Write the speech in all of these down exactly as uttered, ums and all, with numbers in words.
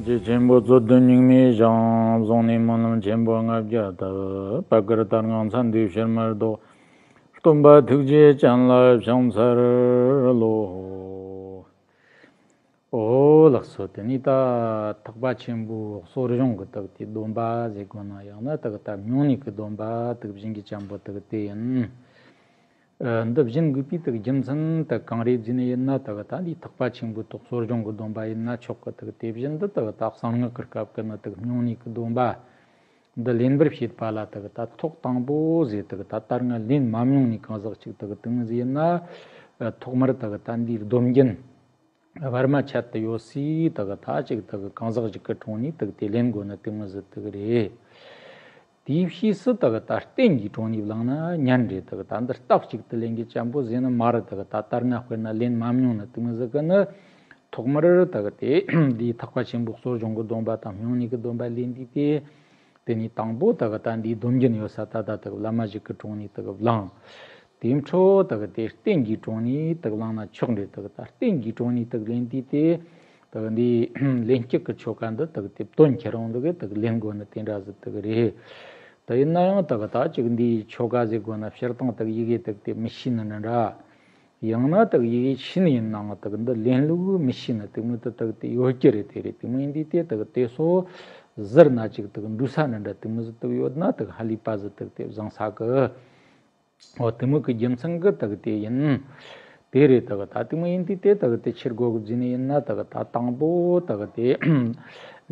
རྗེ་ཆེན་པོ་རྩོད་ལྡན་སྙིགས་མའི་ཞིང་། བཟུང་ནས་སྨོན་ལམ་ཆེན་པོ་ལྔ་བརྒྱ་བཏབ། པད་དཀར་དར་དངངས་ཚ་འདུས་ཕྱིར་མི་ལྡོག། སྟོན་པ་ཐུགས་རྗེ་ཅན་ལ་ཕྱག་འཚལ་ལོ། ཨོ་ལགས་སོ། དེ་ནས་ད་ཐེག་པ་ཆེན་པོའི་གསོ་སྦྱོང་གི་དག་དེ་སྡོམ་པ་ཟེར་དགོས་ན། ཡང་ན་དག་ད་སྨྱུང་གནས་ཀྱི་སྡོམ་པ་དག་བྱིན་གྱིས་བརྐྱང་བའི་དག་དེ་ཡིན། ཨ། འདི་བྱིན་དགོས་པའི་དག་རྒྱུ་མཚན་དག་གང་རེད་ཟེར་ནས་ཡིན་ན། དག་ད་འདི་ཐེག་པ་ཆེན་པོའི་ཐོག་གསོ་སྦྱོང་གི་སྡོམ་པ་ཡིན་ན་ཆོག་གི། དག་དེ་བཞིན་དུ་དག་ད་གསང་སྔགས་ཀྱི་སྐབས་ཀྱི་ནི་དག་སྨྱུང་གནས་ཀྱི་སྡོམ་པ་འདི་ལེན་པར་བྱེད་པ་ལ། དག་ད་ཐོག་དང་པོ་ཟེར། དག་ད་ད་སྔ་ལེན་མ་མྱོང་ནས་གང་ཟག་ཅིག་དག་དེ་མོ་ཟིག་ཡིན་ན། ཨ། ཐོག་མར་དག་ད་འདིའི་སྡོམ་རྒྱུན་བར་མ་ཆད་དུ་ཡོད་སའི་དག་ད་ཅིག་དག་གང་ཟག་ཅིག་གི་དྲུང་ནས་དག་དེ་ལེན་དགོས་ནི་དེ་མོ་ཟིག་དག་རེད། དེའི་ཕྱིས་སུ་དག་ད་རྟེན་གྱི་དྲུང་ནས་བླངས་ན་ཉན་རེད། དག་ད་འདི་རྟགས་གཅིག་ཏུ་ལེན་གྱི་ཅན་པོ་ཟེར་ནི་མ་རེད། དག་ད་ད་སྔ་དཔེར་ན་ལེན་མ་མྱོང་ནི་དེ་མོ་ཟིག་གི་ནི་ཐོག་མར་དག་དེ་འདིའི་ཐེག་པ་ཆེན་པོའི་གསོ་སྦྱོང་གི་སྡོམ་པ་དང་སྨྱུང་གནས་ཀྱི་སྡོམ་པ་ལེན་དུས་དེ། དེ་ནས་དང་པོ་དག་ད་འདིའི་སྡོམ་རྒྱུན་ཡོད་ས་ད་ད་དག་བླ་མ་ཞིག་གི་དྲུང་ནས་དག་བླངས། དེའི་འཕྲོ་དག་དེ་རྟེན་གྱི་དྲུང་ནས་དག་བླངས་ན་ཆོག་འདྲེ། དག་ད་རྟེན་གྱི་དྲུང་ནས་དག་ལེན་དུས་དེ། དག་འདི་ལན་གཅིག་གི་ཆོ་ག་འདི་དག་དེ་དོན་ཁྱེད་རང་དག་དག་ལེན་དགོས་ནི་དེ་འདྲ་ཟིག་དག་རེད། དེ་ཡིན་ན་ཡང་དག་ད་ཅིག་འདིའི་ཆོ་ག་ཟེར་དགོས་ན་སྤྱིར་བཏང་དག་ཡི་གེ་དག་དེ་མི་ཤེས་ནི་འདྲ། ཡང་ན་དག་ཡི་གེ་ཤེས་ནི་ཡིན་ནའང་དག་འདི་ལེན་ལུགས་མི་ཤེས་ནི་དེ་མོ་དག་དག་དེ་ཡོད་ཀྱི་རེད། དེ་རེད། དེ་མོ་ཡིན་དུས་དེ་དག་དེ་སོ་ཟུར་ན་ཅིག་དག་འདུས་ས་ནི་འདྲ་དེ་མོ་ཟིག་དག་ཡོད་ན་དག་ཧ་ལས་པ་ཟིག་དག་དེ་བཟང་ས་གི། འོ་དེ་མོ་གི་རྒྱུ་མཚན་གི་དག་དེ་ཡིན། དེ་རེད། དག་ད་དེ་མོ་ཡིན་དུས་དེ་དག་དེ་ཕྱིར་གོ་གི་བརྫིས་ནས་ཡིན་ན་དག་ད་དང་པོ་དག་དེ་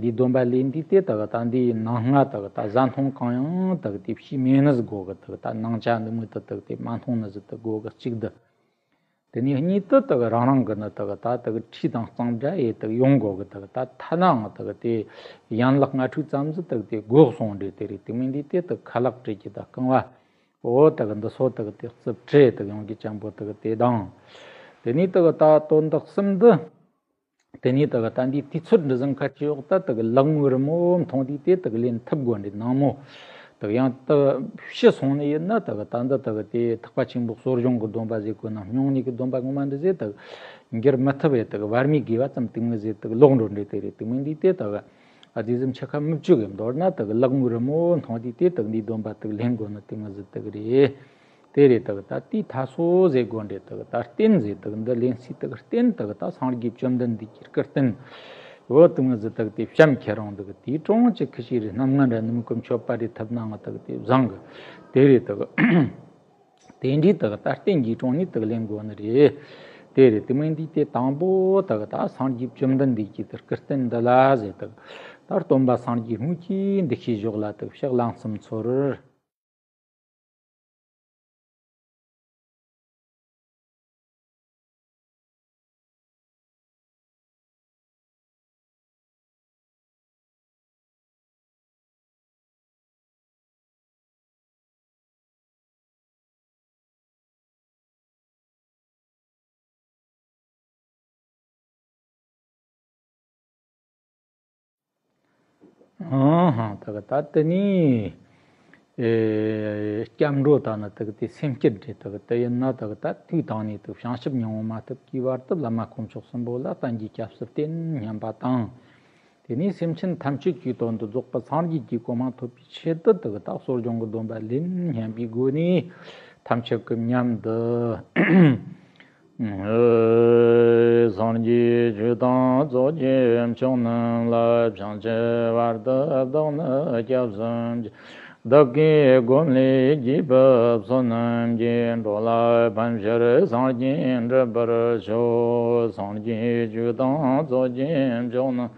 འདིའི་སྡོམ་པ་ལེན་དུས་དེ་དག་ད་འདིའི་ནང་ང་དག་ད་བཟའ་འཐུང་གང་ཡང་དག་དེ་བྱས་མེད་ནི་ཟིག་དགོས་གི། དག་ད་ནང་ཆ་འདི་མོ་དག་དག་དེ་མ་འཐུང་ནི་ཟིག་དག་དགོས་གི་གཅིག་འདི། དེ་ནས་གཉིས་དུ་དག་རང་རང་གི་ནི་དག་ད་དག་ཁྲིས་དང་གཙང་སྦྲ་ཡེ་དག་ཡོང་དགོས་གི། དག་ད་ཐ་ནའང་དག་དེ་ཡན་ལག་ལྔ་དྲུག་ཙམ་ཟིག་དག་དེ་དགོས་སོང་འདྲེ། དེ་རེད། དེ་མིན་དུས་དེ་དག་ཁ་ལག་བྲེ་གི་དང་རྐང་བ། འོ་དག་འདི་སོ་དག་དེ་རྩིབ་བྲེ་དག་ཡོང་གི་ཅན་པོ་དག་དེ་དང་། དེ་ནས་དག་ད་དོན་དག་གསུམ་འདི། དེ་ནས་དག་ད་འདིའི་དུས་ཚོད་འདི་ཟིན་ཁ་ཅི་འོག་ད་དག་ལག་དངུལ་རི་མོ་མཐོང་དུས་དེ་དག་ལེན་ཐུབ་དགོས་འདྲེ། ནང་མོ་དག་ཡང་དག་ཕྱི་སོང་ནི་ཡིན་ན་དག་ད་འདི་དག་དེ་ཐེག་པ་ཆེན་པོ་གསོ་སྦྱོང་གི་སྡོམ་པ་ཟེར་དགོས་ན་སྨྱུང་གནས་ཀྱི་སྡོམ་པ་ངོ་མ་འདི་ཟེར་དག་འགྱུར་མི་ཐུབ་པས། དག་བར་མའི་དགེ་བ་ཙམ་དེ་མོ་ཟེར་དག་ལོག་འགྲོ་འདྲེ། དེ་རེད། དེ་མིན་དུས་དེ་དག་ཨ་དེ་ཟིམ་ཆ་ཁ་མི་བཅུག་གི། མདོར་ན་དག་ལག་དངུལ་རི་མོ་མཐོང་དུས་དེ་དག་འདིའི་སྡོམ་པ་དག་ལེན་དགོས་ནི་དེ་མོ་ཟིག་དག་རེད། དེ་རེད། དག་ད་དེའི་ཐ་སོ་ཟེར་དགོས་འདྲེ། དག་ད་རྟེན་ཟེར་དག་འདི་ལེན་སའི་དག་རྟེན་དག་ད་སངས་རྒྱས་བཅོམ་ལྡན་འདས་ཀྱི་སྐུ་རྟེན། འོ་དེ་མོ་ཟིག་དག་དེ་བྱམས་ཁྱེད་རང་དག་དེའི་གྲོང་ཅིག་ཁི་ཤི་རེ་རྣམ་ལྔ་འདྲ་ནུ་མི་ཀུན་མཆོད་པ་རེ་ཐུབ་ནའང་དག་དེ་བཟང་གི། དེ་རེད། དག་དེ་འདྲའི་དག་ད་རྟེན་གྱི་གྲོང་ནས་དག་ལེན་དགོས་ནི་རེད། དེ་རེད། དེ་མིན་དུས་དེ་དང་པོ་དག་ད་སངས་རྒྱས་བཅོམ་ལྡན་འདས་ཀྱི་དག་སྐུ་རྟེན་འདི་ལ་ཟེར་དག་ད་སྟོན་པ་སངས་རྒྱས་དངོས་ཀྱི་འདུ་ཤེས་ཞོག་ལ་དག་ཕྱག་ལན་གསུམ་འཚོལ། ཨང་ཧང་། དག་ད་དེ་ནི་ཨེ་སྐྱབས་འགྲོ་དང་ནི་དག་དེ་སེམས་བསྐྱེད་འདྲེ། དག་དེ་ཡིན་ན་དག་ད་དུས་དང་ནས་དག་བྱང་ཆུབ་སྙིང་པོ་མ་ཐོབ་ཀྱི་བར་དུ་བླ་མ་དཀོན་མཆོག་གསུམ་པོ་ལ་བསྟན་རྒྱུའི་སྐྱབས་སུ་བསྟེན་སྙམ་པ་དང་། དེ་ནས་སེམས་ཅན་ཐམས་ཅད་ཀྱི་དོན་དུ་རྫོགས་པའི་སངས་རྒྱས་ཀྱི་གོ་འཕང་ཐོབ་པའི་ཆེད་དུ་དག་ད་གསོ་སྦྱོང་གི་སྡོམ་པ་ལེན་སྙམ་པའི་སྒོ་ནས་ཐམས་ཅད་ཀྱི་མཉམ་དུ། སངས་རྒྱས་ཆོས་དང་ཚོགས་ཀྱི་མཆོག་རྣམས་ལ། བྱང་ཆུབ་བར་དུ་བདག་ནི་སྐྱབས་སུ་མཆི། བདག་གིས་སྒོམ་ལས་བགྱིས་པའི་བསོད་ནམས་ཀྱིས། འགྲོ་ལ་ཕན་ཕྱིར་སངས་རྒྱས་འགྲུབ་པར་ཤོག། སངས་རྒྱས་ཆོས་དང་ཚོགས་ཀྱི་མཆོག་རྣམས་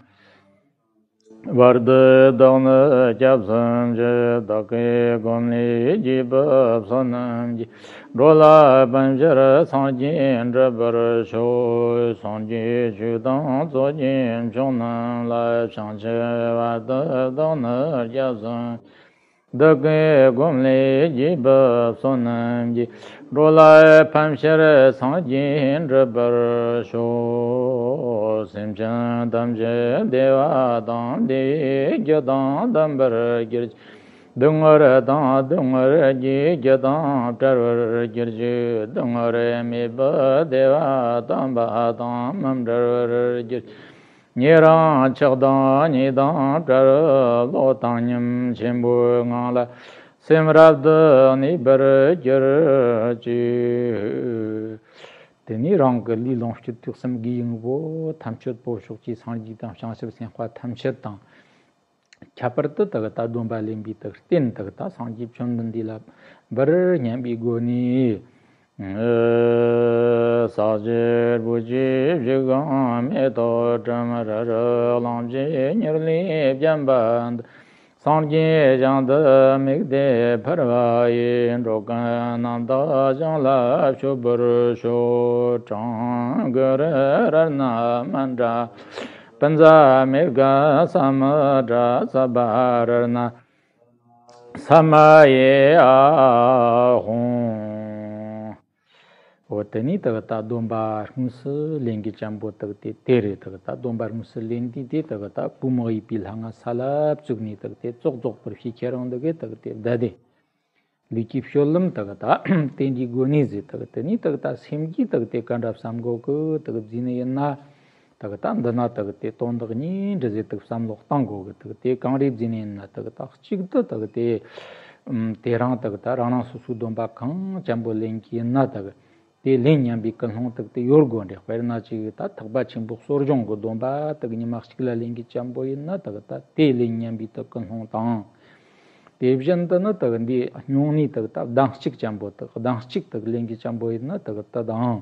བར་དུ་བདག་ནི་སྐྱབས་སུ་མཆི། བདག་གིས་སྒོམ་ལས་བགྱིས་པའི་བསོད་ནམས་ཀྱིས། འགྲོ་ལ་ཕན་ཕྱིར་སངས་རྒྱས་འགྲུབ་པར་ཤོག། སངས་རྒྱས་ཆོས་དང་ཚོགས་ཀྱི་མཆོག་རྣམས་ལ། བྱང་ཆུབ་བར་དུ་བདག་ནི་སྐྱབས་སུ། བདག་གིས་སྒོམ་ལས་བགྱིས་པའི་བསོད་ནམས་ཀྱིས། འགྲོ་ལ་ཕན་ཕྱིར་སངས་རྒྱས་འགྲུབ་པར་ཤོག། སེམས་ཅན་ཐམས་ཅད་བདེ་བ་དང་བདེ་བའི་རྒྱུ་དང་ལྡན་པར་གྱུར་ཅིག། སྡུག་བསྔལ་དང་སྡུག་བསྔལ་གྱི་རྒྱུ་དང་བྲལ་བར་གྱུར་ཅིག། སྡུག་བསྔལ་མེད་པའི་བདེ་བ་དམ་པ་དང་མི་འབྲལ་བར་གྱུར་ཅིག། ཉེ་རིང་ཆགས་སྡང་གཉིས་དང་བྲལ། བློ་བཏང་ཉམས་ཆེན་པོའི་ངང་ལ། སེམས་རབ་ཏུ་གནས་པར་གྱུར་ཅིག་དེ་ནས་རང་གི་ལུས་ལོངས་སྤྱོད་ཐོས་བསམ་དགེ་བའི་དངོས་པོ་ཐམས་ཅད་པོ་ཕྱོགས་ཀྱི་སངས་རྒྱས་དང་བྱང་ཆུབ་སེམས་དཔའ་ཐམས་ཅད་དང་། ཁྱད་པར་དུ་དག་ད་སྡོམ་པ་ལེན་པའི་དག་རྟེན་དག་ད་སངས་རྒྱས་བཅོམ་ལྡན་འདས་ལ་འབུལ་སྙམ་པའི་སྒོ་ནས། ཟག་བཅས་བུ་ཆེ་བཞི་གང་མེ་ཏོག་སྤྲིན་རི་རུ་གླིང་བཞི་ཉེར་ལེན་བརྒྱན་པ་འདི། སངས་རྒྱས་ཞིང་དུ་དམིགས་ཏེ་འཕུར་བ་ཡི། འགྲོ་ཀུན་རྣམ་དག་ཞིང་ལ་སྤྱོད་པར་ཤོག་གྲང་གི་རི་རལ་ན་མཎྜལ། སྤུན་ཟླ་མེད་དགའ་ས་མི་འདྲ། ས་བ་རལ་ན་ས་མ་ཡི་ཨ་ཧོང་། འོ་དེ་ནས་དག་ད་སྡོམ་པ་དངོས་སུ་ལེན་གྱི་ཅན་པོ་དག་དེ་དེ་རེད། དག་ད་སྡོམ་པ་དངོས་སུ་ལེན་དུས་དེ་དག་ད་པུས་མོ་གཡས་པའི་ལྷ་ང་ས་ལ་བཙུགས་ནས་དག་དེ་ཙོག་ཙོག་པུར་ཕྱི་ཁྱེད་རང་འདི་གས་དག་དེ་བདའ་དེ། ལུས་ཀྱི་སྤྱོད་ལམ་དག་ད་དེ་འདྲའི་སྒོ་ནས་ཟེར། དག་དེ་ནས་དག་ད་སེམས་ཀྱིས་དག་དེ་ག་འདྲ་བསམ་དགོས་གི་དག་བརྫིས་ནས་ཡིན་ན། དག་ད་འདི་ན་དག་དེ་དོན་དག་གཉིས་འདྲ་ཟེར་དག་བསམ་བློ་གཏང་དགོས་གི། དག་དེ་གང་རེད་བརྫིས་ནས་ཡིན་ན། དག་ད་གཅིག་ཏུ་དག་དེ་ཨམ་དེ་རང་དག་ད་རང་རང་སོ་སོའི་སྡོམ་པ་གང་ཅན་པོ་ལེན་གྱི་ཡིན་ན། དག་དེ་ལེན་སྙམ་པའི་ཀུན་སློང་དག་དེ་ཡོད་དགོས་རེད། དཔེར་ན་ཅིག་ད་ཐེག་པ་ཆེན་པོའི་གསོ་སྦྱོང་གི་སྡོམ་པ་དག་ཉི་མ་གཅིག་ལ་ལེན་གྱི་ཅན་པོ་ཡིན་ན། དག་ད་དེ་ལེན་སྙམ་པའི་དག་ཀུན་སློང་དང་། དེ་བཞིན་དུ་ནི་དག་འདི་སྨྱུང་གནས་དག་ད་གདན་གཅིག་ཅན་པོ་དག་གདན་གཅིག་དག་ལེན་གྱི་ཅན་པོ་ཡིན་ན་དག་དེ་དང་།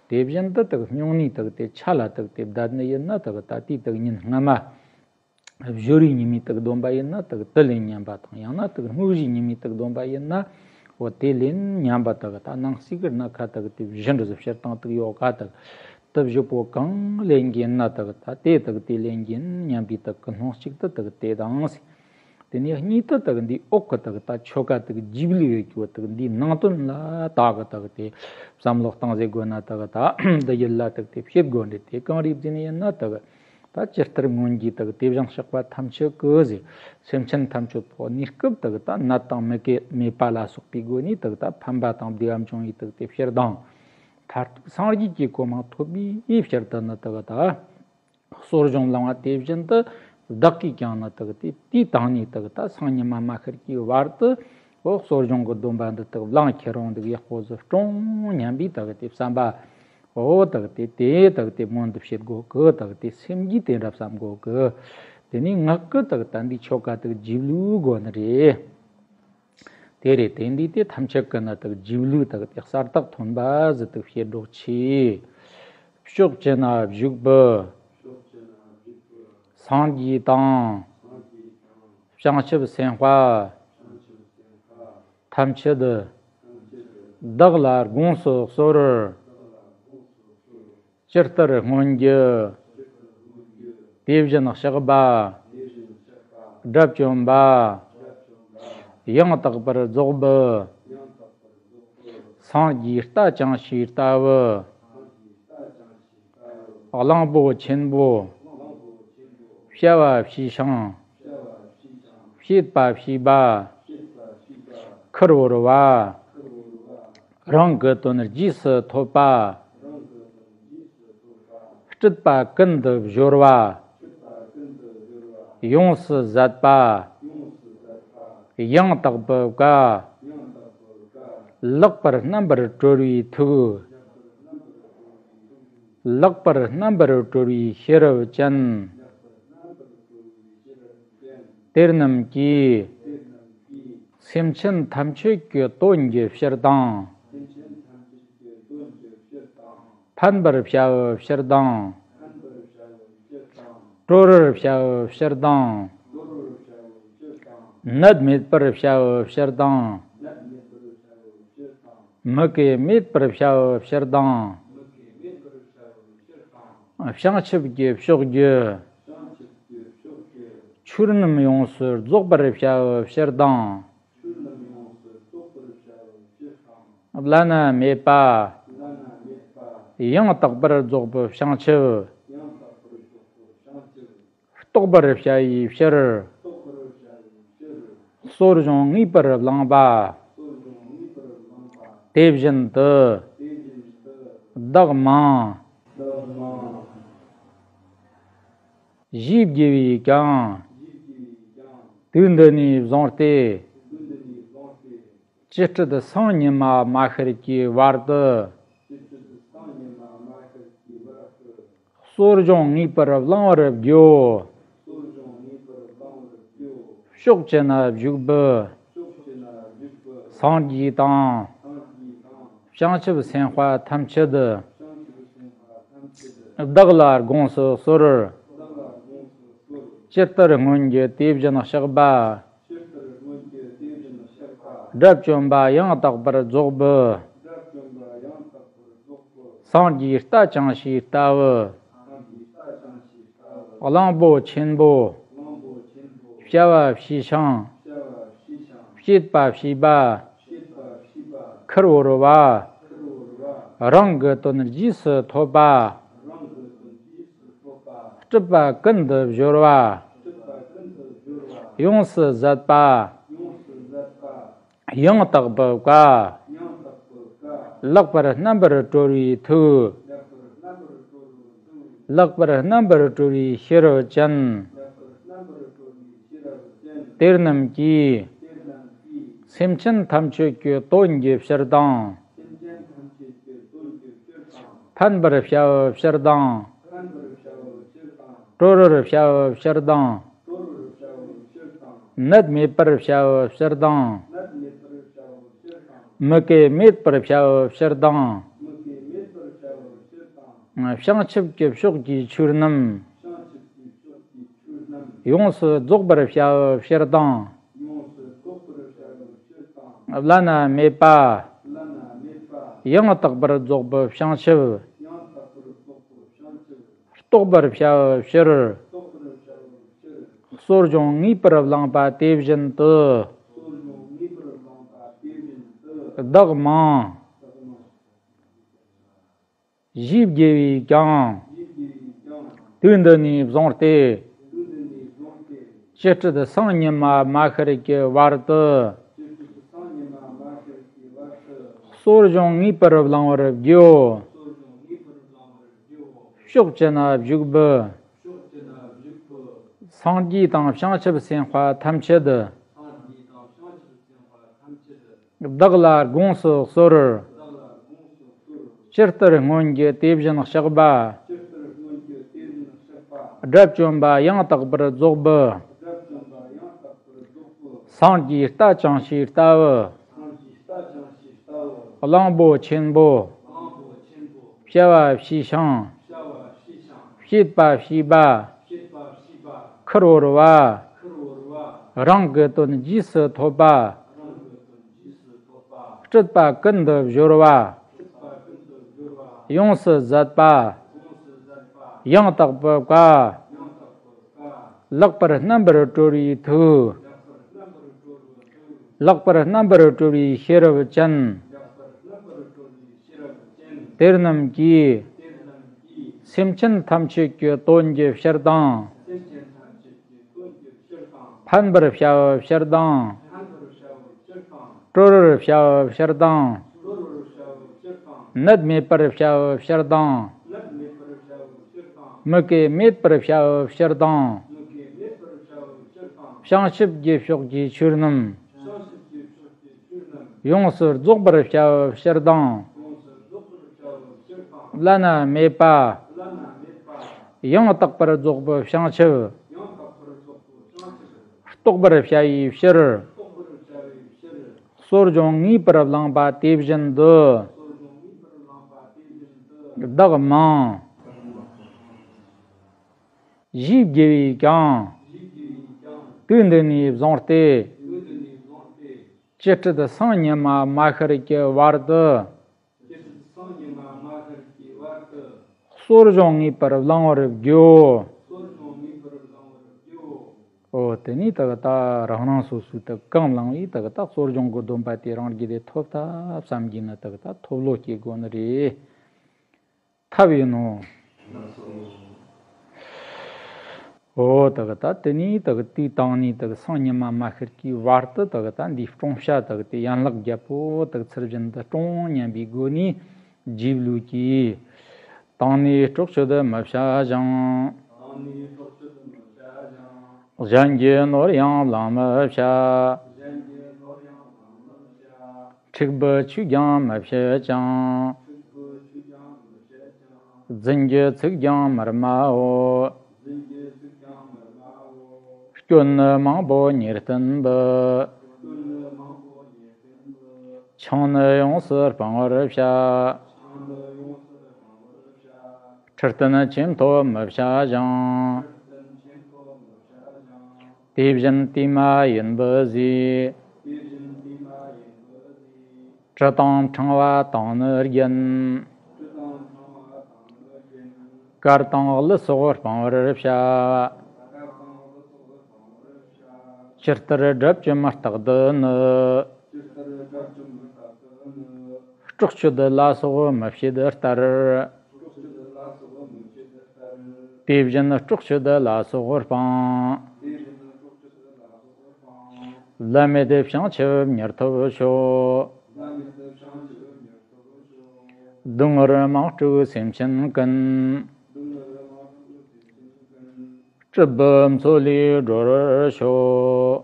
དེ་བཞིན་དུ་དག་སྨྱུང་གནས་དག་དེ་ཆ་ལ་དག་དེ་བསྡད་ནི་ཡིན་ན། དག་ད་དེའི་དག་ཉིན་སྔ་མ་བཞུར་བའི་ཉི་མའི་དག་སྡོམ་པ་ཡིན་ན་དག་དེ་ལེན་སྙམ་པ་དང་། ཡང་ན་དག་སྔོ་བཞིའི་ཉི་མའི་དག་སྡོམ་པ་ཡིན་ན། འོ་དེ་ལེན་སྙམ་པ་དག་ད་ནང་གསེས་ཀྱི་སྣ་ཁ་དག་དེ་བཞིན་རུ་སྤྱིར་བཏང་དག་ཡོད་ག། དག་དེ་བཞི་པོ་གང་ལེན་གྱི་ཡིན་ན་དག་ད་དེ་དག་དེ་ལེན་གྱི་ཡིན་སྙམ་པའི་དག་ཀུན་སློང་གཅིག་ཏུ་དག་དེ་དང་། དེ་ནས་གཉིས་དུ་དག་འདི་འོག་གི་དག་ད་ཆོ་ག་དག་རྗེས་ལུས་ཡོད་རྒྱུ་དག་འདིའི་ནང་དོན་ལ་དག་གི་དག་དེ་བསམ་བློ་གཏང་ཟེར་དགོས་ན། དག་ད་འདི་ཡུལ་ལ་དག་དེ་བྱེད་དགོས་འདྲ། དེ་གང་རེད་བརྫིས་ནས་ཡིན་ན། དག་ད་ཇི་ལྟར་སྔོན་གྱི་དག་དེ་བཞིན་གཤེགས་པ་ཐམས་ཅད་ཀྱི་ཟེར། སེམས་ཅན་ཐམས་ཅད་པོ་གནས་སྐབས་དག་ད་ནད་དང་མུ་གེ་མེད་པ་ལ་སོགས་པའི་སྒོ་ནས་དག་ད་ཕན་པ་དང་བདེ་བ་འབྱུང་བའི་དག་དེ་ཕྱིར་དང་། མཐར་ཐུག་སངས་རྒྱས་ཀྱི་གོ་འཕང་ཐོབ་པའི་ཕྱིར་དུ་ནི་དག་ད། གསོ་སྦྱོང་བླང་བ་དེ་བཞིན་དུ་བདག་གིས་ཀྱང་ནི་དག་དེ་དུས་དང་ནས་དག་ད་སང་ཉི་མ་མ་ཤར་གྱི་བར་དུ་འོ་གསོ་སྦྱོང་གི་སྡོམ་པ་འདི་དག་བླངས་ཁྱེར་རུང་འདུག་ཡག་པོ་ཟིག་སྲུང་སྙམ་པའི་དག་དེ་བསམ་པ། འོ་དག་དེ་དེ་དག་དེ་སྔོན་དུ་བྱེད་དགོས་གི། དག་དེ་སེམས་ཀྱིས་དེ་འདྲ་བསམ་དགོས་གི། དེ་ནས་ངག་གི་དག་ད་འདི་ཆོ་ག་དག་རྗེས་ལུས་དགོས་ནི་རེད། དེ་རེད། དེ་འདི་དེ་ཐམས་ཅད་ཀྱི་ནི་དག་རྗེས་ལུས་དག་དེ་གསལ་དག་ཐོན་པ་ཟིག་དག་བྱེད་རོགས་གྱིས། ཕྱོགས་བཅུ་ན་བཞུགས་པའི་སངས་རྒྱས་དང་། བྱང་ཆུབ་སེམས་དཔའ་ཐམས་ཅད་བདག་ལ་དགོངས་སུ་གསོལ། ཇི་ལྟར་སྔོན་གྱི་དེ་བཞིན་གཤེགས་པ་དགྲ་བཅོམ་པ་ཡང་དག་པར་རྫོགས་པའི་སངས་རྒྱས་ལྟ་ཅང་ཤེས་ལྟ་བུ། གླང་པོ་ཆེན་པོ་བྱ་བ་བྱས་ཤིང་བྱེད་པ་བྱས་པ་ཁུར་བོར་བ། རང་གི་དོན་རྗེས་སུ་ཐོབ་པ། སྲིད་པ་ཀུན་ཏུ་སྦྱོར་བ་ཡོངས་སུ་ཟད་པ། ཡང་དག་པའི་བཀའ། ལེགས་པར་རྣམ་པར་གྲོལ་བའི་ཐུགས། ལེགས་པར་རྣམ་པར་གྲོལ་བའི་ཤེས་རབ་ཅན། དེ་རྣམས་ཀྱིས་སེམས་ཅན་ཐམས་ཅད་ཀྱི་དོན་གྱི་ཕྱིར་དང་། ཕན་པར་བྱ་བའི་ཕྱིར་དང་། གྲོལ་བར་བྱ་བའི་ཕྱིར་དང་། ནད་མེད་པར་བྱ་བའི་ཕྱིར་དང་། མུ་གེ་མེད་པར་བྱ་བའི་ཕྱིར་དང་། བྱང་ཆུབ་ཀྱི་ཕྱོགས་ཀྱི་ཆོས་རྣམས་ཡོངས་སུ་རྫོགས་པར་བྱ་བའི་ཕྱིར་དང་། བླ་ན་མེད་པ། ཡང་དག་པར་རྫོགས་པའི་བྱང་ཆུབ། རྟོགས་པར་བྱ་བའི་ཕྱིར། གསོ་སྦྱོང་ངེས་པར་བླངས་པ། དེ་བཞིན་དུ། བདག་མང་། གཞུ་བརྒྱུ་བས་ཀྱང་། དུས་འདི་ནས་བཟུང་སྟེ། སྤྱི་སྤྲུལ་སངས་ཉི་མ་མ་ཤར་གྱི་བར་དུ། གསོ་སྦྱོང་ངེས་པར་བླང་བར་བགྱིའོ། ཕྱོགས་ཅི་ན་བཞུགས་པའི། སངས་རྒྱས་དང་། བྱང་ཆུབ་སེམས་དཔའ་ཐམས་ཅད། བདག་ལ་དགོངས་སུ་གསོལ། ཇི་ལྟར་སྔོན་གྱི་དེ་བཞིན་གཤེགས་པ། དགྲ་བཅོམ་པ་ཡང་དག་པར་རྫོགས་པའི། སངས་རྒྱས་རྟ་ཅང་ཤེས་ལྟ་བུ། གླང་པོ་ཆེན་པོ། བྱ་བ་བྱས་ཤིང་། བྱེད་པ་བྱས་པ། ཁུར་བོར་བ། རང་གི་དོན་རྗེས་སུ་ཐོབ་པ། སྲིད་པ་ཀུན་ཏུ་སྦྱོར་བ། ཡོངས་སུ་ཟད་པ། ཡང་དག་པའི་བཀའ། ལེགས་པར་རྣམ་པར་གྲོལ་བའི་ཐུགས། ལེགས་པར་རྣམ་པར་གྲོལ་བའི་ཤེས་རབ་ཅན། དེ་རྣམས་ཀྱིས། སེམས་ཅན་ཐམས་ཅད་ཀྱི་དོན་གྱི་ཕྱིར་དང་། ཕན་པར་བྱ་བའི་ཕྱིར་དང་། གྲོལ་བར་བྱ་བའི་ཕྱིར་དང་། ནད་མེད་པར་བྱ་བའི་ཕྱིར་དང་། མི་སྐྱེ་མེད་པར་བྱ་བའི་ཕྱིར་དང་། བྱང་ཆུབ་ཀྱི་ཕྱོགས་ཀྱི་ཆོས་རྣམས། ཡོངས་སུ་རྫོགས་པར་བྱ་བའི་ཕྱིར་དང་། བླ་ན་མེད་པ། ཡང་དག་པར་རྫོགས་པའི་བྱང་ཆུབ། རྟོགས་པར་བྱ་བའི་ཕྱིར། གསོ་སྦྱོང་ངེས་པར་བླངས་པ་དེ་བཞིན་དུ། བདག་མིང་། གཞུ་བརྒྱུ་བས་ཀྱང་། དུས་འདི་ནས་བཟུང་སྟེ། སྤྱི་སྤྲུལ་སངས་ཉི་མ་མ་ཤར་གྱི་བར་དུ། གསོ་སྦྱོང་ངེས་པར་བླང་བར་བགྱིའོ། ཕྱོགས་ཅི་ན་བཞུགས་པའི། སངས་རྒྱས་དང་བྱང་ཆུབ་སེམས་དཔའ་ཐམས་ཅད། བདག་ལ་དགོངས་སུ་གསོལ། ཇི་ལྟར་སྔོན་གྱི་དེ་བཞིན་གཤེགས་པ། དགྲ་བཅོམ་པ་ཡང་དག་པར་རྫོགས་པའི། སངས་རྒྱས་རྟ་ཅང་ཤེས་ལྟ་བུ། གླང་པོ་ཆེན་པོ། བྱ་བ་བྱས་ཤིང་། བྱེད་པ་བྱས་པ། ཁུར་བོར་བ། རང་གི་དོན་རྗེས་སུ་ཐོབ་པ། སྲིད་པ་ཀུན་ཏུ་སྦྱོར་བ། ཡོངས་སུ་ཟད་པ། ཡང་དག་པའི་བཀའ། ལེགས་པར་རྣམ་པར་གྲོལ་བའི་ཐུགས། ལེགས་པར་རྣམ་པར་གྲོལ་བའི་ཤེས་རབ་ཅན། དེ་རྣམས་ཀྱིས། སེམས་ཅན་ཐམས་ཅད་ཀྱི་དོན་གྱི་ཕྱིར་དང་། ཕན་པར་བྱ་བའི་ཕྱིར་དང་། གྲོལ་བར་བྱ་བའི་ཕྱིར་དང་། ནད་མེད་པར་བྱ་བའི་ཕྱིར་དང་། མི་སྐྱེ་མེད་པར་བྱ་བའི་ཕྱིར་དང་། བྱང་ཆུབ་ཀྱི་ཕྱོགས་ཀྱི་ཆོས་རྣམས། ཡོངས་སུ་རྫོགས་པར་བྱ་བའི་ཕྱིར་དང་། བླ་ན་མེད་པ། ཡང་དག་པར་རྫོགས་པའི་བྱང་ཆུབ། རྟོགས་པར་བྱ་བའི་ཕྱིར། གསོ་སྦྱོང་ངེས་པར་བླངས་པ་དེ་བཞིན་དུ། བདག་མིང་། གཞུ་བརྒྱུ་བས་ཀྱང་། དུས་འདི་ནས་བཟུང་སྟེ། སྤྱི་སྤྲུལ་སངས་ཉི་མ་མ་ཤར་གྱི་བར་དུ། གསོ་སྦྱོང་ངེས་པར་བླང་བར་བགྱིའོ། འོ་དེ་ནས་ད་གི་ད་རང་རང་སོ་སོའི་ད་གང་བླངས་པའི་ད་གི་ད་གསོ་སྦྱོང་གི་སྡོམ་པ་དེ་རང་གིས་དེ་ཐོབ་ཐབས་བསམ་གྱིས་ནི་ད་གི་ད་ཐོབ་བློ་སྐྱེ་དགོས་ནི་རེད། ཐབས་ཡིན་ནོ། འོ་ད་གི་ད་དེ་ནས་ད་གི་དུས་དང་ནས་ད་གི་སང་ཉི་མ་མ་ཤར་གྱི་བར་དུ་ད་གི་ད་འདིའི་སྲུང་བྱ་ད་གི་དེ་ཡན་ལག་བརྒྱད་པོ་ད་གི་ཚུལ་བཞིན་དུ་སྲུང་སྙམ་པའི་སྒོ་ནས་རྗེས་ལུས་ཀྱིས། དང་ནས་སྲོག་གཅོད་མི་བྱ་ཞིང་། གཞན་གྱི་ནོར་ཡང་བླང་མི་བྱ། འཁྲིག་པའི་ཆོས་ཀྱང་མི་བྱེད་ཅིང་། རྫུན་གྱི་ཚིག་ཀྱང་མི་སྨྲའོ། སྐྱོན་ནི་མང་པོ་ཉེར་བསྟན་པའི། ཆང་ནི་ཡོངས་སུ་སྤང་བར་བྱ། ཁྲི་སྟན་ཆེ་མཐོ་མི་བྱ་ཞིང་། དེ་བཞིན་དུས་མ་ཡིན་པའི་ཟས། དྲི་དང་ཕྲེང་བ་དང་ནི་རྒྱན། གར་དང་གླུ་སོགས་སྤང་བར་བྱ། ཇི་ལྟར་སྒྲ་བཅོམ་རྟག་ཏུ་ནི། སྲོག་གཅོད་ལ་སོགས་མི་བྱེད་ལྟར། དེ་བཞིན་སྲོག་གཅོད་ལ་སོགས་སྤང་། བླ་མེད་བྱང་ཆུབ་མྱུར་ཐོབ་ཤོག། སྡུག་བསྔལ་མང་སྤྲུགས་སེམས་ཅན་ཀུན། སྲིད་པའི་མཚོ་ལས་སྒྲོལ་བར་ཤོག།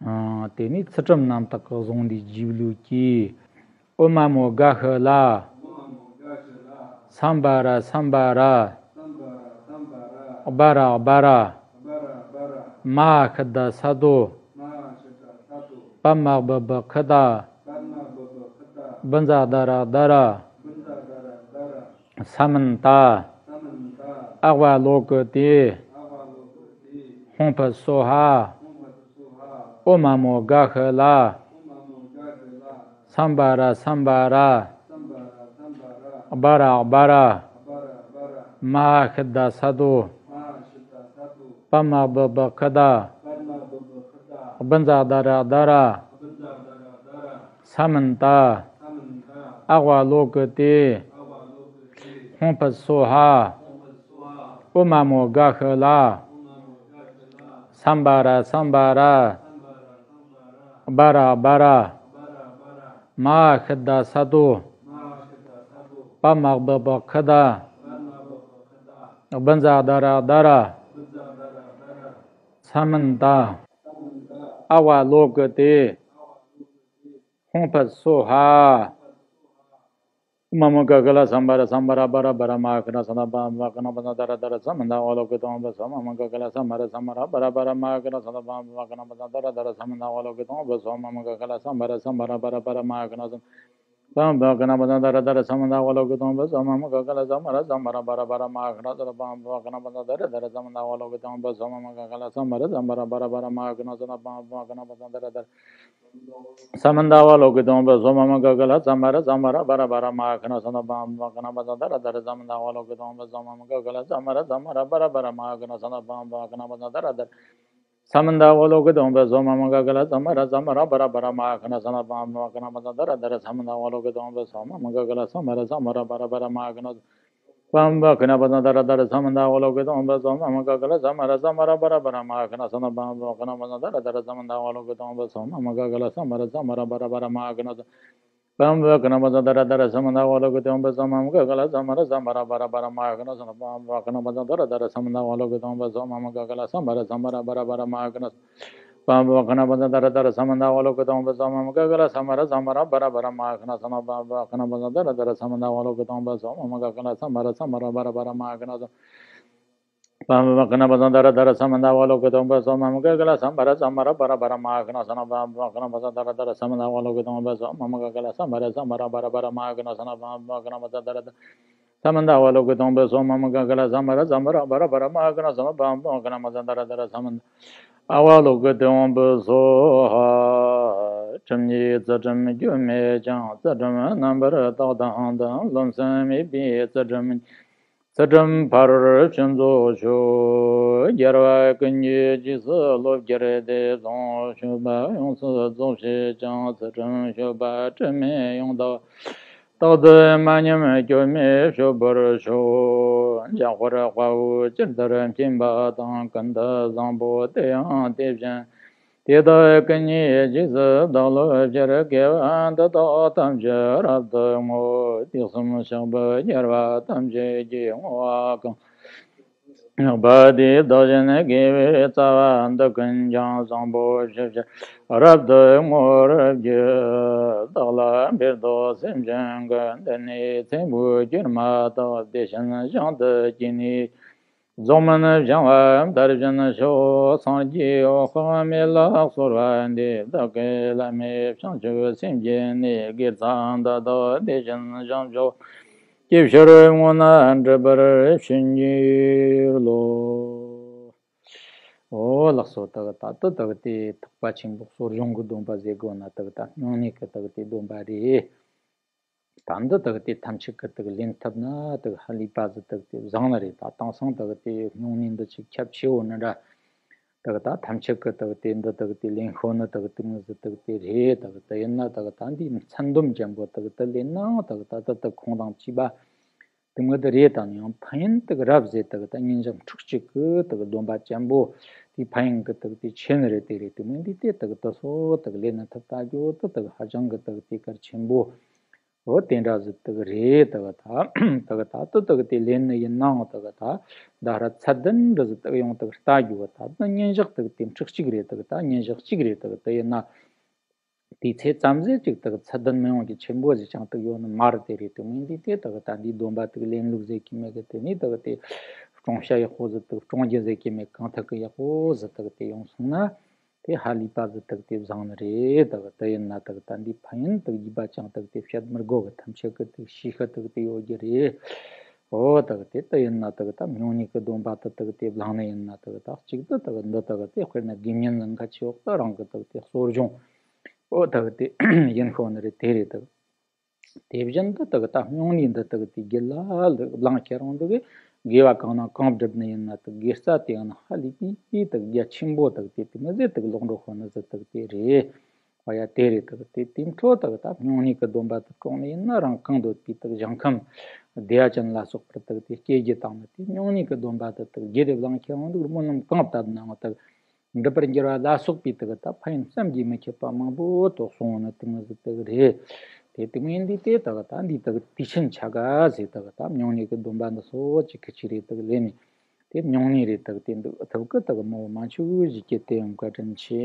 ཨ། དེ་ནས་ཚུལ་ཁྲིམས་རྣམ་དག་གི་གཟུངས་འདི་རྗེས་ལུས་ཀྱིས། ཨོཾ་ཨ་མོ་དགའ་ཤི་ལ། སཾ་བྷ་ར་སཾ་བྷ་ར། སྦ་ར་སྦ་ར། མ་ཧ་ཤི་ད་ས་དོ། པདྨ་བི་བི་ཁི་ད། བི་ཛ་ད་ར་ད་ར། ས་མན་ཏ། ཨ་ཝ་ལོ་ཀི་ཏེ། ཧཱུྃ་ཕཊ་སྭཱ་ཧཱ། ཨོཾ་ཨ་མོ་དགའ་ཤི་ལ། སཾ་བྷ་ར་སཾ་བྷ་ར། སྦ་ར་སྦ་ར། མ་ཧ་ཤི་ད་ས་དོ། པདྨ་བི་བི་ཁི་ད། བི་ཛ་ད་ར་ད་ར། ས་མན་ཏ། ཨ་ཝ་ལོ་ཀི་ཏེ། ཧཱུྃ་ཕཊ་སྭཱ་ཧཱ། ཨོཾ་ཨ་མོ་དགའ་ཤི་ལ། སཾ་བྷ་ར་སཾ་བྷ་ར། སྦ་ར་སྦ་ར། མ་ཧ་ཤི་ད་ས་དོ། པདྨ་བི་བི་ཁི་ད། བི་ཛ་ད་ར་ད་ར། ས་མན་ཏ། ཨ་ཝ་ལོ་ཀི་ཏེ། ཧཱུྃ་ཕཊ་སྭཱ་ཧཱ། ཨོཾ་ཨ་མ་ག་ག་ལ་སཾ་བྷ་ར་སཾ་བྷ་ར་པ་ར་པ་ར་མ་ཧ་ག་ན་ས་ན་པ་བ་ག་ན་པ་ས་ད་ར་ད་ར་ས་མན་ད་ཝ་ལོ་ཀི་ཏོ་བ་སོ་ཨོཾ་ཨ་མ་ག་ག་ལ་སཾ་བྷ་ར་སཾ་བྷ་ར་པ་ར་པ་ར་མ་ཧ་ག་ན་ས་ན་པ་བ་ག་ན་པ་ས་ད་ར་ད་ར་ས་མན་ད་ཝ་ལོ་ཀི་ཏོ་བ་སོ་ཨོཾ་ཨ་མ་ག་ག་ལ་སཾ་བྷ་ར་སཾ་བྷ་ར་པ་ར་པ་ར་མ་ཧ་ག་ན་ས་ན་པ་བ་ག་ན་པ་ས་ད་ར་ད་ར་ས་མན་ད་ཝ་ལོ་ཀི་ཏོ་བ་སོ་ཨོཾ་ཨ་མ་ག་ག་ལ་སཾ་བྷ་ར་སཾ་བྷ་ར་པ་ར་པ་ར་མ་ཧ་ག་ན་ས་ན་པ་བ་ག་ན་པ་ས་ད་ར་ད་ར་ས་མན་ད་ཝ་ལོ་ཀི་ཏོ་བ་སོ་ཨོཾ་ཨ་མ་ག་ག་ལ་སཾ་བྷ་ར་སཾ་བྷ་ར་པ་ར་པ་ར་མ་ཧ་ག་ན་ས་ན་པ་བ་ག་ན་པ་ས་ད་ར་ད་ར། ས་མན་ད་ཝ་ལོ་ཀི་ཏོ་བ་སོ་ཨོཾ་ཨ་མ་ག་ག་ལ་སཾ་བྷ་ར་སཾ་བྷ་ར་པ་ར་པ་ར་མ་ཧ་ག་ན་ས་ན་པ་བ་ག་ན་པ་ས་ད་ར་ད་ར། ས་མན་ད་ཝ་ལོ་ཀི་ཏོ་བ་སོ་ཨོཾ་ཨ་མ་ག་ག་ལ་སཾ་བྷ་ར་སཾ་བྷ་ར་པ་ར་པ་ར་མ་ཧ་ག་ན་ས་ན་པ་བ་ག་ན་པ་ས་ད་ར་ད་ར། ས་མན་ད་ཝ་ལོ་ཀི་ཏོ་བ་སོ་ཨོཾ་ཨ་མ་ག་ག་ལ་སཾ་བྷ་ར་སཾ་བྷ་ར་པ་ར་པ་ར་མ་ཧ་ག་ན་ས་ན་པ་བ་ག་ན་པ་ས་ད་ར་ད་ར། ས་མན་ད་ཝ་ལོ་ཀི་ཏོ་བ་སོ་ཨོཾ་ཨ་མ་ག་ག་ལ་སཾ་བྷ་ར་སཾ་བྷ་ར་པ་ར་པ་ར་མ་ཧ་ག་ན་པ་བ་ག་ན་པ་ས་ད་ར་ད་ར། ས་མན་ད་ཝ་ལོ་ཀི་ཏོ་བ་སོ་ཨོཾ་ཨ་མ་ག་ག་ལ་སཾ་བྷ་ར་སཾ་བྷ་ར་པ་ར་པ་ར་མ་ཧ་ག་ན་ས་ན་པ་བ་ག་ན་པ་ས་ད་ར་ད་ར། ས་མན་ད་ཝ་ལོ་ཀི་ཏོ་བ་སོ་ཨོཾ་ཨ་མ་ག་ག་ལ་སཾ་བྷ་ར་སཾ་བྷ་ར་པ་ར་པ་ར་མ་ཧ་ག་ན་ས་ན་པ་བ་ག་ན་པ་ས་ད་ར་ད་ར། ས་མན་ད་ཝ་ལོ་ཀི་ཏོ་བ་སོ་ཨོཾ་ཨ་མ་ག་ག་ལ་སཾ་བྷ་ར་སཾ་བྷ་ར་པ་ར་པ་ར་མ་ཧ་ག་ན་ས་ན་པ་བ་ག་ན་པ་ས་ད་ར་ད་ར། ས་མན་ད་ཝ་ལོ་ཀི་ཏོ་བ་སོ་ཨོཾ་ཨ་མ་ག་ག་ལ་སཾ་བྷ་ར་སཾ་བྷ་ར་པ་ར་པ་ར་མ་ཧ་ག་ན་ས་ན་པ་བ་ག་ན་པ་ས་ད་ར་ད་ར། ས་མན་ད་ཝ་ལོ་ཀི་ཏོ་བ་སོ་ཨོཾ་ཨ་མ་ག་ག་ལ་སཾ་བྷ་ར་སཾ་བྷ་ར་པ་ར་པ་ར་མ་ཧ་ག་ན་ས་ན་པ་བ་ག་ན་པ་ས་ད་ར་ད་ར། ས་མན་ད་ཝ་ལོ་ཀི་ཏོ་བ་སོ་ཨོཾ་ཨ་མ་ག་ག་ལ་སཾ་བྷ་ར་སཾ་བྷ་ར་པ་ར་པ་ར་མ་ཧ་ག་ན་ས་ན། པ་བ་ག་ན་པ་ས་ད་ར་ད་ར། ས་མན་ད་ཝ་ལོ་ཀི་ཏོ་བ་སོ་ཨོཾ་ཨ་མ་ག་ག་ལ་སཾ་བྷ་ར་སཾ་བྷ་ར་པ་ར་པ་ར་མ་ཧ་ག་ན་ས་ན་པ་བ་ག་ན་པ་ས་ད་ར་ད་ར། ས་མན་ད་ཝ་ལོ་ཀི་ཏོ་བ་སོ་ཨོཾ་ཨ་མ་ག་ག་ལ་སཾ་བྷ་ར་སཾ་བྷ་ར་པ་ར་པ་ར་མ་ཧ་ག་ན་ས་ན་པ་བ་ག་ན་པ་ས་ད་ར་ད། ས་མན་ད་ཝ་ལོ་ཀི་ཏོ་བ་སོ་ཨོཾ་ཨ་མ་ག་ག་ལ་སཾ་བྷ་ར་སཾ་བྷ་ར་པ་ར་པ་ར་མ་ཧ་ག་ན་ས་ན་པ་བ་ག་ན་པ་ས་ད་ར་ད་ར། ས་མན་ད་ཝ་ལོ་ཀི་ཏོ་བ་སྭཱ་ཧཱ། ཁྲིམས་ཉིད་ཚུལ་ཁྲིམས་སྐྱོན་མེད་ཅིང་། ཚུལ་ཁྲིམས་རྣམ་པར་དག་དང་ལྡན། རློམ་སེམས་མེད་པའི་ཚུལ་ཁྲིམས། ཚུལ་ཁྲིམས་ཕ་རོལ་ཕྱིན་རྫོགས་ཤོག། རྒྱལ་བ་ཀུན་གྱི་རྗེས་སུ་སློབ་གྱུར་ཏེ། བཟང་སྤྱོད་པ་ཡོངས་སུ་རྫོགས་བྱེད་ཅིང་། ཚུལ་ཁྲིམས་སྤྱོད་པ་དྲི་མེད་ཡང་དག་རྟག་ཏུ་མ་ཉམས་སྐྱོན་མེད་སྤྱོད་པར་ཤོག། འཇམ་དཔལ་དཔའ་བོས་ཇི་ལྟར་མཁྱེན་པ་དང་། ཀུན་ཏུ་བཟང་པོ་དེ་ཡང་དེ་བཞིན་ཏེ། དེ་དག་ཀུན་གྱི་རྗེས་སུ་བདག་སློབ་ཕྱིར། དགེ་བ་འདི་དག་ཐམས་ཅད་རབ་ཏུ་བསྔོ། དུས་གསུམ་གཤེགས་པའི་རྒྱལ་བ་ཐམས་ཅད་ཀྱིས། བསྔོ་བ་གང་ ཡག་པ་དེས་བདག་གཞན་དགེ་བའི་རྩ་བ་འདི་ཀུན་ཀྱང་བཟང་པོ་ཞིག་ཕྱིར་རབ་ཏུ་བསྔོ་བར་བགྱི། བདག་ལ་འབུལ་དོ་སེམས་ཅན་གྱི། འདི་ནི་ཚེ་འཕོས་གྱུར་མ་ཐག་དེ་བཞིན་ཞིང་དུ་སྐྱེས་ནས། རྫོགས་སྨིན་སྦྱང་བ་དར་བཞིན་ཤོག་སངས་རྒྱས་འོད་དཔག་མེད་ལ་གསོལ་བ་འདེབས། བདག་གི་བླ་མེད་བྱང་ཆུབ་སེམས་ཀྱི་གནས། དགེ་རྩ་འདི་དག་དེ་བཞིན་སྦྱངས་ཤོག་སྐྱེ་ཕྱིར་བསྔོ་ན་འགྲུབ་པར་ཤིན་འགྱུར་ལོ། འོ་ལགས་སོ། དག་ད་དུ་དག་དེ་ཐེག་པ་ཆེན་པོ་གསོ་སྦྱོང་གི་སྡོམ་པ་ཟེར་དགོས་ན་དག་ད་སྨྱུང་གནས་ཀྱི་དག་དེ་སྡོམ་པ་རེད། ད་འདི་དག་དེ་ཐམས་ཅད་ཀྱིས་དག་ལེན་ཐུབ་ན་དག་ཧ་ལས་པ་ཟིག་དག་དེ་བཟང་ནི་རེད། ད་དེང་སང་དག་དེ་སྨྱུང་གནས་འདི་ཅིག་ཁྱབ་ཆེ་བོ་ནི་འདྲ། དག་ད་ཐམས་ཅད་ཀྱིས་དག་དེ་འདི་དག་དེ་ལེན་ཤོག་ནི་དག་དེ་མོ་ཟིག་དག་དེ་རེད། དག་དེ་ཡིན་ན་དག་ད་འདི་མཚན་སྡོམ་ཅན་པོ་དག་དེ་ལེན་ནའང་དག་ད་དེ་དག་ཁོང་དང་བཅས་པ་དེ་མོ་དེ་རེད། ད་ནི་ཡང་ཕན་ཡོན་དག་རབ་ཟེར་དག་ད་སྙིང་རྗེ་ཁྲིགས་གཅིག་གི་དག་སྡོམ་པ་ཅན་པོ་དེའི་ཕན་ཡོན་གྱི་དག་དེ་ཆེ་ནི་རེད། དེ་རེད། དེ་མོ་འདི་དེ་དག་དེ་སོ་དག་ལེན་ནི་ཐུབ་ལྟ་རྒྱུ་དེ་དག་ཧ་ཅང་གི་དག་དེ་གལ་ཆེན་པོ། འོ་དེ་འདྲ་ཟིག་དག་རེད། དག་ད་དག་ད་དུ་དག་དེ་ལེན་ནི་ཡིན་ནའང་དག་ད་ཟླ་ར་ཚད་ལྡན་འདྲ་ཟིག་དག་ཡོང་དག་ལྟ་རྒྱུ་བ། ད་ནི་ཉིན་ཞག་དག་དེ་ཁྲིགས་གཅིག་རེད། དག་ད་ཉིན་ཞག་གཅིག་རེད། དག་དེ་ཡིན་ན་དེའི་ཚེ་ཙམ་ཟིག་ཅིག་དག་ཚད་ལྡན་མི་ཡོང་གི་ཆེན་པོ་ཟིག་ཅང་དག་ཡོད་ནི་མ་རེད། དེ་རེད། དེ་མིན་དེ་དེ་དག་ད་འདིའི་སྡོམ་པ་དག་ལེན་ལུགས་ཟེར་གི་མེད་གི། དེ་ནི་དག་དེ་སྲུང་བྱ་ཡག་པོ་ཟིག་དག་སྲུང་རྒྱུ་ཟེར་གི་མེད། གང་ཐད་ཀྱི་ཡག་པོ་ཟིག་དག་དེ་ཡོང་སོང་ན། དེ་ཧ་ལས་པ་ཟིག་དག་དེ་བཟང་ནི་རེད། དག་དེ་ཡིན་ན་དག་ད་འདི་ཕན་ཡོན་དག་རྒྱས་པ་ཅང་དག་དེ་བཤད་མི་དགོས་གི། ཐམས་ཅད་ཀྱིས་དག་ཤེས་ཤེས་དག་དེ་ཡོད་རྒྱུ་རེད། འོ་དག་དེ་དེ་ཡིན་ན་དག་ད་སྨྱུང་གནས་ཀྱི་སྡོམ་པ་དག་དག་དེ་བླངས་ནི་ཡིན་ན་དག་ད་གཅིག་ཏུ་དག་འདི་དག་དེ་དཔེར་ན་དགེ་བསྙེན་ལ་འགའ་ཆེ་འོག་ཏུ་རང་གི་དག་དེ་གསོ་སྦྱོང་འོ་དག་དེ་ཡིན་ཤོག་ནི་རེད། དེ་རེད། དག་དེ་བཞིན་དུ་དག་ད་སྨྱུང་གནས་འདི་དག་དེ་རྒྱུད་ལ་བླངས་ཁྱེར་རུང་འདུག་གི། དགེ་བ་གང་ན་གང་བསྒྲུབས་ནི་ཡིན་ན་དག་དགེ་རྩ་དེ་ཡང་ན་ཧ་ལས་པའི་དག་རྒྱ་ཆེན་པོ་དག་དེ་དེ་མི་ཟད་དག་ལོག་འགྲོ་ཤོག་ནི་ཟིག་དག་དེ་རེད། འོ་ཡ་དེ་རེད། དག་དེ་དེ་འཕྲོ་དག་ད་སྨྱུང་གནས་ཀྱི་སྡོམ་པ་དག་སྲུང་ནི་ཡིན་ན་རང་གང་འདོད་པའི་དག་ཞིང་ཁམས་བདེ་བ་ཅན་ལ་སོགས་པར་དག་དེ་སྐྱེ་རྒྱུ་དང་ནི། དེ་སྨྱུང་གནས་ཀྱི་སྡོམ་པ་དག་དག་རྒྱུད་དེ་བླངས་ཁྱེར་རུང་འདུག་སྨོན་ལམ་གང་བཏབ་ནའང་དག་འགྲུབ་པར་འགྱུར་བ་ལ་སོགས་པའི་དག་ད་ཕན་ཡོན་བསམ་གྱིས་མི་ཁྱབ་པ་མང་པོ་ཐོགས་སོང་ནི་དེ་མོ་ཟིག་དག་རེད། དེ་དེ་མོ་ཡིན་དུས་དེ་དག་ད་འདི་དག་དུས་ཆེན་ཆ་ག་ཟེར་དག་ད་སྨྱུང་གནས་ཀྱི་སྡོམ་པ་འདི་སོ་ཅིག་གི་ཅིག་རེད། དག་ལེན་ནི་དེ་སྨྱུང་གནས་རེད། དག་དེ་འདུག་ཐུབ་ཀི། དག་མོ་མ་འཆུག་ཞིག་གི་དེ་ཡང་བཀའ་དྲིན་ཆེ།